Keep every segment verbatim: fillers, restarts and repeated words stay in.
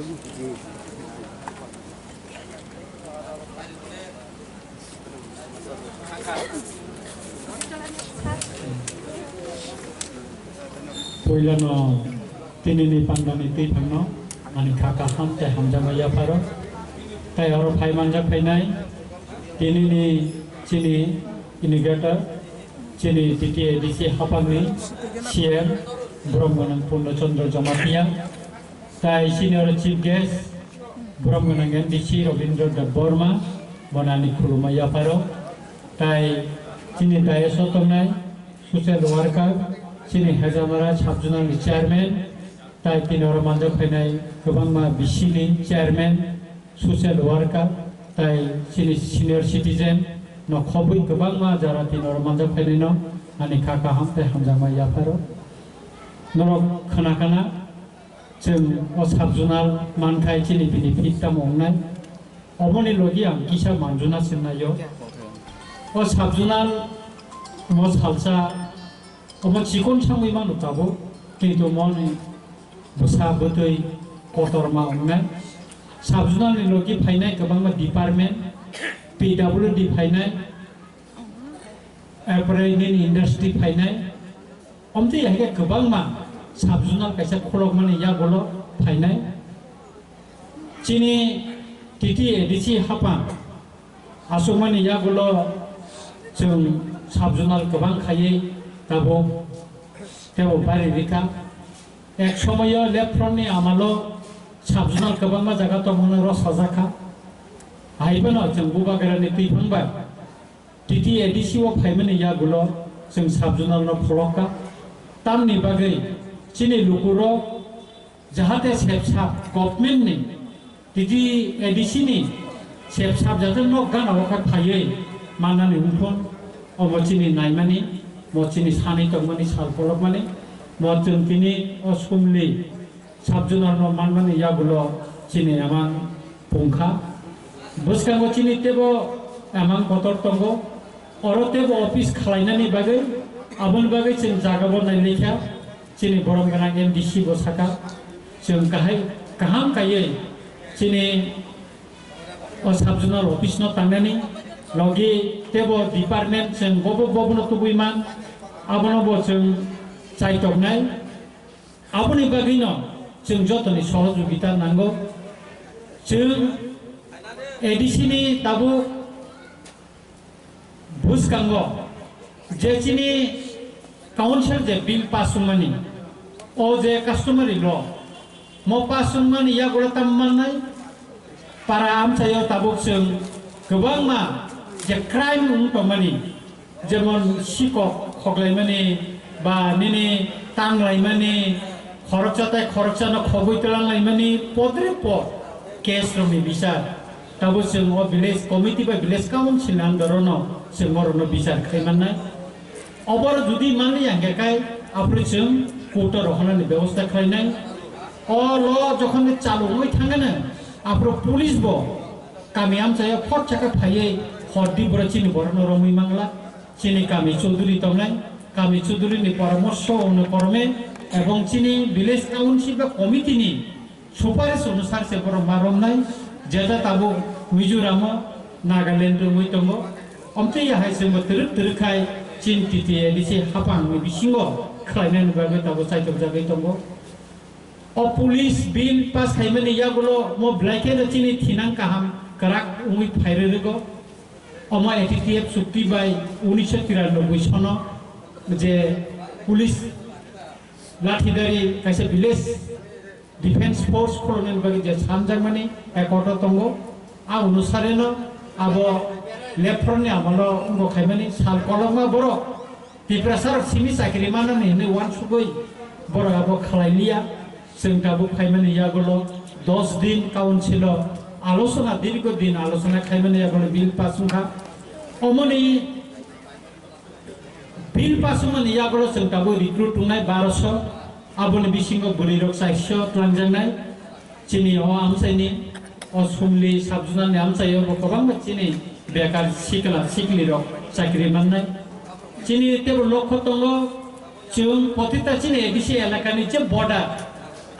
Puilano tinini pandani twi phangno ani kha kaham tei hamjakma yapharo. Tei oro phai manjak phainai tinini chini inaugurator, chini T T A D C hapangni C M Bromgwnang Purno Chandra Jamatia. Tai senior chief guest, Bromgwnang M D C Robindra Debbarma, bonani khuluma yapharo. Tai chini dais o tongnai social worker, chini Hejamara sub-zonal ni chairman, tai tini oro manjak phainai kwbangma B C ni chairman, social worker, tai chini senior citizen no khobwi kwbangma jara tini oro manjak phainai no ani kha kaham tei hamjakma yapharo. Norok khna khna, chwng o sub-zonal mankhai chini benefit tamo wngnai? Oboni logi ang kisa manjuna singnaio. O sub-zonal mo salsa, omo chikon samwi mano tabuk, kintu moni bwsa bwtwi kotorma wngnai. Sub-zonal ni logi phainai kwbangma department, P W D phainai, Apparel nini industry phainai, omtwi hai khe kwbangma sub-zonal kaisa khulokmani yagulo phainai. Chini T T A D C hapang aswkmani yagulo chwng sub-zonal kwbang khaiwi tabuk teibo bari rikha. Ek somoyo left front ni amalo sub-zonal kwbangma jaga tongmano rw sajak kha. Hai phano chwng Bubagrani twiphang bai T T A D C o phaimani yagulo chwng sub-zonal no pholok kha. Tamni bagwi chini lukurok jahate sepsap government ni T T A D C ni sepsap jahate nok gana o khe phaiwi mannani wngthun, omo chini naimani, mo chini sanwi tongmani, sal pholokmani, mo chwng tini o sumli sub-zonal no manmani yagulo chini emang pungkha. Bwskango chini teibo emang kotor tongo. Oro teibo office khwlainani bagwi, aboni bagwi chwng jagabo nailikha. Chini borom gwnang M D C bo saka, chwng kahai kaham kaiwi chini o sub-zonal office no tangnani logi teibo department chwng bobo bobono tubui man, abono bo chwng chaitoknai. Aboni bagwino chwng jotoni sohojogita nango. Chwng A D C ni tabuk bwskango je chini council je bill pass wngmani, o je customary law, mo pass wngmani yagulo tam mannai, para amchaio tabuk chwng kwbangma je crime wng tongmani, jemon sikok khoklaimani ba nini tanglaimani, khoroksa tai khoroksano khogwi twlanglaimani podre pod case rokni bichar. Tabuk chwng o village committee bai village council ni under o no chwng borokno bichar khai mannai. Oboro jodi manliya hwnkhe kai aphuru chwng court o rohornani bebosta khlainai. O law jokhon chalugwi thangano aphuru police bo kami amchaio phot chakha phaiwi hordi bwrwi chini borokno romwi mangla. Chini kami chuduri tongnai, kami chuduri ni poramorsho ono korome ebong chini village council ba committee ni suparis onusar se borok ma romnai, jeta tabuk Mizoram o Nagaland wngwi tongo. Omtwi ya hai chwngbo twrwk twrwk khai chini T T A D C hapang ni bisingo khlainani bagwi tabuk chaitok jagwi tongo. O police bill pass khaimani yagulo mo belai kheno chini thinang kaham kwrak wngwi phairwrwgo. Omo A T T F chukti bai unisho tiranoboi sono je police lathidari kaisa village defense force khuluknani bagwi je sanjakmani accord o tongo. A onusareno abo left front ni amalo wngkha khaimani sal kolokma borok Tiprasarok simi chakri manani hinwi uansugwi borok abo khlai liya. Chwng tabuk phaimani yagulo dos din council o alochona, dirgo din alochona khaimani yagulo bill pass wngkha. Omoni bill pass wngmani yagulo chwng tabuk recruit wngnai baroso, aboni bisingo bwrwirok chairso twlangjaknai. Chini o amchaini, o Sumli sub-zonal ni amchaio bo kwbangma chini bekar sikla siklirok chakri mannai. Chini teibo lokho tongo, chwng protita chini A D C elakani je border,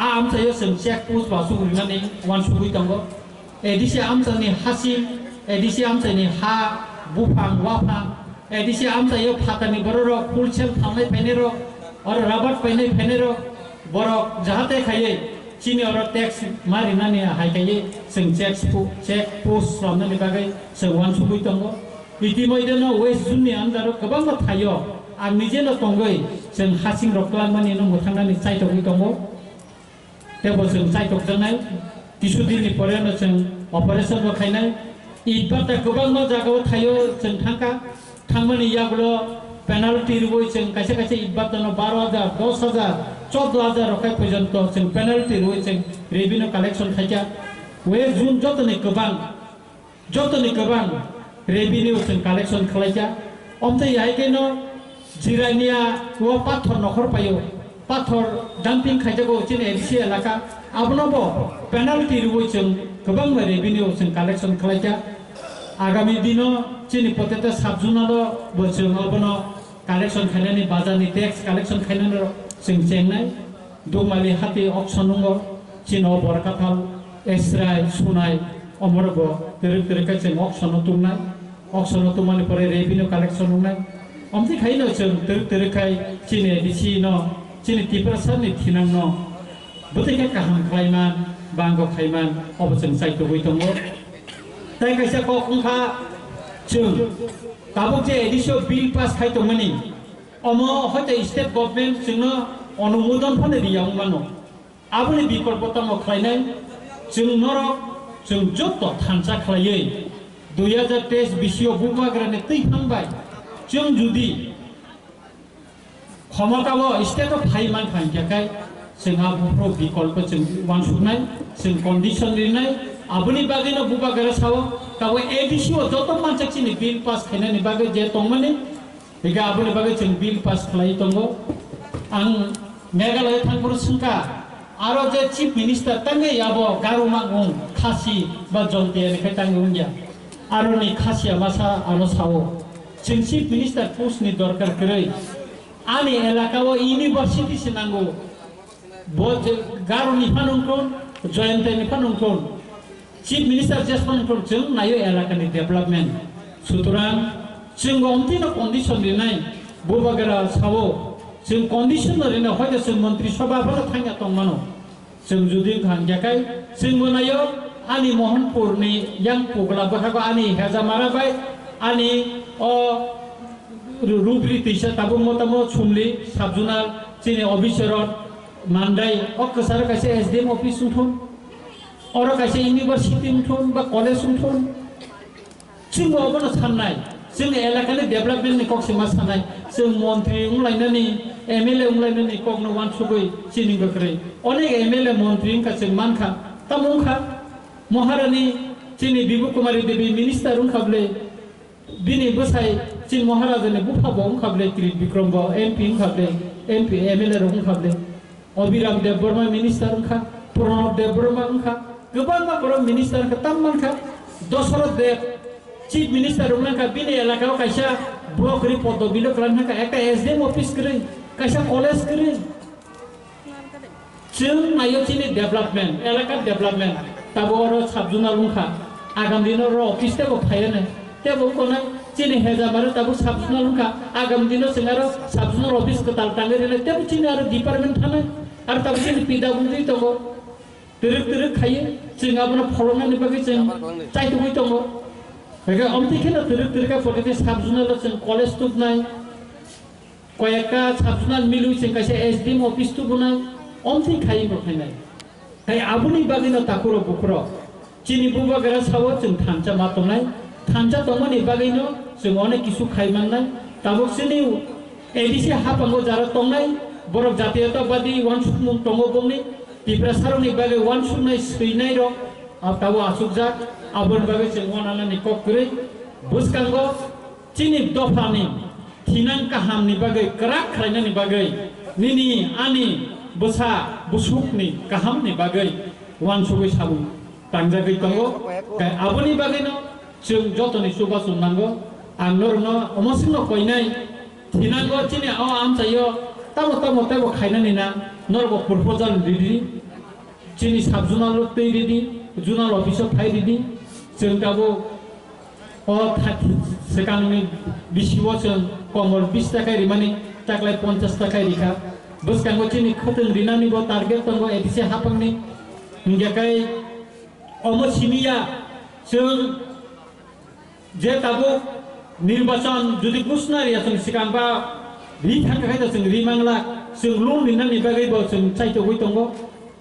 A amchaio chwng check post ba sugrinani uansugwi tongo. A D C amchaini hasing, A D C amchaini ha, buphang, waphang, A D C amchaio phatarni bororok wholesale phalnai phainairok, oro rubber painai phainairok, borok jahate khaiwi chini oro tax ma rinani hai khaiwi chwng check po-, check post swnamnani bagwi chwng uansugwi tongo. Itimoidheno West Zone ni under o kwbangma thaio ang nijeno tongwi chwng hasing rok twlangmani no mwthangnani chaitogwi tongo. Tebo chwng chaitokjaknai, kisu din ni pore no chwng operation bo khainai. Itbata kwbangma jaga o thaio chwng thangkha, thangmani yagulo penalty rwui chwng kaisa kaisa itbata no baro hajar, dos hajar, chordo hajar rok khai porjonto chwng penalty rwui chwng revenue collection khaikha. West Zone jotoni kwbang Jotoni kwbang revenue chwng collection khlaikha. Omtwi hai kheno Jirania o pathor nokhor paio, pathor dumping khaijago chini A D C elaka, abono bo penalty rwui chwng kwbangma revenue chwng collection khlaikha. Agami dino chini Poteta sub-zonal o bo chwng obono collection khainani, bajarni tax collection khainani rok chwng chengnai. Dukmali hati auction nungo, chino Borkathal, Esrai, Sunai, omorok bo twrwk twrwk khe chwng auction o tungnai, auction o tungmani pore revenue collection wngnai. Omtwi khaino chwng twrwk twrwk khai chini A D C no, chini Tiprasa ni thinang no bwtwi khe kaham khlaiman, bango khaiman, obo chwng chaitugwi tongo. Tai kaisa kok wngkha chwng tabuk je A D C o bill pass khai tongmani, omo hoite state government chwngno onumodon phano riya wng mano. Aboni bikolpo tamo khlainai, chwng norok, chwng joto thansa khlaiwi dui hajar teis bisio Bubagrani twi phang bai chwng judi khomotao state o phai mankha hinkhe kai chwng a buphuru bikolpo chwng uansuknai, chwng condition rinai. Aboni bagwino Bubagra sao, tabo A D C o joto manchak chini bill pass khainani bagwi je tongmani, hinkhe aboni bagwi chwng bill pass khlai tongo. Ang Meghalaya thangphuru swngkha, aro je chief minister tangwi abo Garo mang wng, Khasi ba Jontiya ni khai tangwi wngya. Aroni Khasiya masa ano sao, chwng chief minister post ni dorkar kwrwi. Ani elaka o university se nango. Bo je Garo ni phan wngthun, Joyante ni phan wngthun, Chief Minister jesmani wngthun, chwng naio elaka ni development. Sutrang chwng omtwi no condition rinai, Bubagra sao, chwng condition no rinai, hoite chwng Montri Sabha phano thangya tongmano. Chwng judi wngkha hwnkhe kai, chwngbo naio ani Mohanpur ni yang pugla bwkhago ani Hejamara bai ani o Ru-, Rubri twisa tabuk motamo Sumli, Sabjunal, chini Obisherot, Mandai, o kwcharo kaisa S D M office wngthun, oro kaisa university wngthun ba college wngthun. Chwngbo obono sannai, chwngni elakani development ni kok se ma sannai, chwng montri wnglainani, M L A wnglainani kokno uansugwi chini wngkha kwrwi. Onek M L A montri wngkha chwng mankha, tamo wngkha? Maharani chini Bibu Kumari Devi minister wngkha bwle, bini bwsai chini Maharajani bupha bo wngkha bwle, Kirit Bikrom bo M P wngkha bwle, M P, M L A rok wngkha bwle. Abhiram Debbarma minister wngkha, Pranab Debbarma wngkha, kwbangma borok minister wngkha, tam mankha Dosoroth Deb chief minister wngkha, bini elaka o kaisa block ri podobi no kwlangkha, ekta S D M office kwrwi, kaisa college kwrwi. Chwng naio chini development, elaka development, tabo oro sub-zonal wngkha, agam dino oro office tebo phaiya nai. Tebo wngkha nai chini Hejamaro tabuk sub-zonal wngkha, agam dino chwng aro sub-zonal office kwtal tangwi rwnai, tebo chini aro department thanai, aro tabuk chini P W D tongo, twrwk twrwk khaiwi chwng abono pholoknani bagwi chwng chaitugwi tongo. Hwnkhe omtwi kheno twrwk twrwk khe photo tei sub-zonal o chwng college tubnai, koyekta sub-zonal milwi chwng kaisa S D M office tubunai, omtwi khaiwi bo khainai. Hai aboni bagwino takhurok bukhurok chini Bubagra sao chwng thansa ma tongnai, thansa tongmani bagwino chwng onek kisu khai mannai. Tabuk chini A D C haphango jara tongnai borok jatiyatabadi uansukmung tongo bongni, Tiprasarokni bagwi uansuknai swinairok abo tabuk achukjak, aboni bagwi chwng uananani kok kwrwi. Bwskango chini dophani thinang kahamni bagwi, kwrak khlainani bagwi, nini ani bwsa bwsukni kahamni bagwi uansugwi samung tangjagwi tongo. Tei aboni bagwino chwng jotoni chubachu nango. Ang norokno omo swngno koinai, thinango chini o amchaio tamo tamo teibo khainani na, norokbo proposal ridi. chini sub zonal o twi ridi, zonal office o phai ridi, chwng tabuk o tha-, swkangni bisingo chwng komor bis taka rimani taklai ponchas taka rikha. Bwskango chini khwtwng rinani bo target tongo A D C haphangni. Hingkhe kai omo simi ya, chwng je tabuk nirbachon jodi ghosna riya chwng swkang ba ri thangkha khe chwng ri mangla, chwng loan rinani bagwi bo chwng chaitogwi tongo.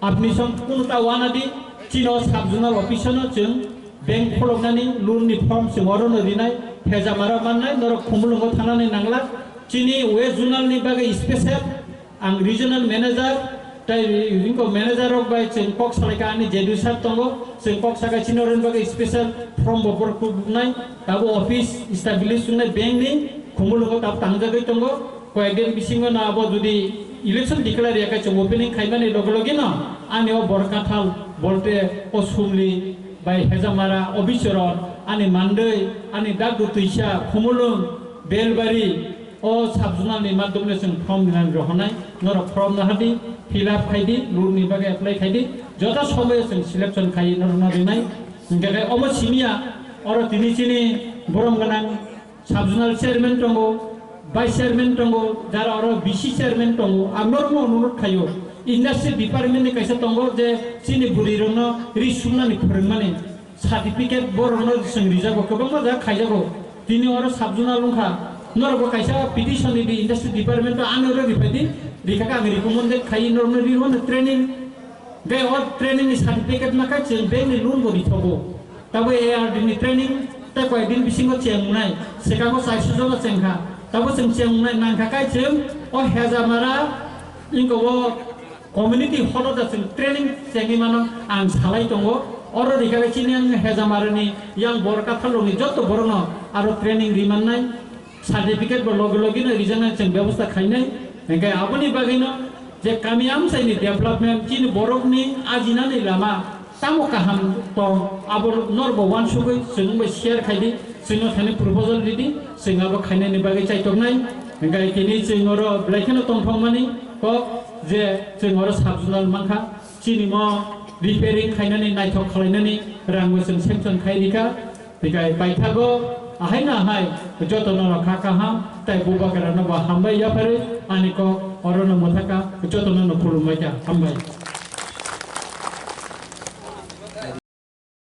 Apni song kunu ta wanadi, chini o sub zonal office no chwng bank kholoknani loan ni form chwng oro no rinai, Hejamara mannai, norok Khumulwngo thangnani nangla. Chini west zonal ni bagwi special ang regional manager, tai ringko manager rok bai chwng kok salaikha, ani J D sir tongo, chwng kok saka chini oro ni bagwi special form bo borok kubuknai, tabo office establish wngnai bank ni Khumulwngo tabo tangjagwi tongo. Koyekdin bisingo no abo jodi election declare ya khe chwng opening khaimani loge loge no ani o Borkathal bolte o Sumli bai Hejamara o bichoron ani Mandwi ani Dagdu Twisa Khumulwng Belbari o sub zonal ni madhyome chwng form dinani rohornai, norok form no hadi fill up khaidi, loan ni bagwi apply khaidi, joto somoyo chwng selection khai norok no rinai. Hingkhe khe omo simiya oro tini chini borom gwnang sub zonal chairman tongo, vice chairman tongo, jara oro V C chairman tongo, ang norokno onurot khaio. Industry department ni kaisa tongo je chini bwrwi rokno ri sumnani phwrwngmani certificate borokno chwng rijago, kwbangma jaga khaijago. Tini oro sub zonal wngkha, norokbo kaisa petition ridi industry department o, ano oro riphai di, rikha khe ang recommended khai norokno ri hwnwi training. Gai o training ni certificate ma khe chwng bank ni loan bo ri thogo. Tabo A R D ni training, tei koi din bisingo cheng wngnai, swkango chaisu jona cheng kha. Tabo chwng cheng wngnai nang kha kai chwng o Hejamara, wngkha o community hall o da chwng training chengwi mano ang salai tongo. Oro rikha khe chini ang Hejamara ni yang Borkathal rok ni joto borok no aro training ri mannai. Certificate bo loge loge no rijana chwng bebosta khainai. Hingkhe aboni bagwino je kami amchaini development, chini borokni ajinani lama tamo kaham tong, abo norbo wansugwi chwng bai share khaidi, chwngno thani proposal ridi, chwng abo khainani bagwi chaitoknai. Hingkhe tini chwng oro belai kheno tongthokmani kok je chwng oro sub zonal mankha, chini mo repairing khainani naithok khwlainani rangbo chwng sanction khai rikha. Tei kai paithago ahaino ahai jotono no kha kaham tei bubagra no bo hambai yapharwi ani kok oro no mwthaka jotono no khulumbai kha hambai.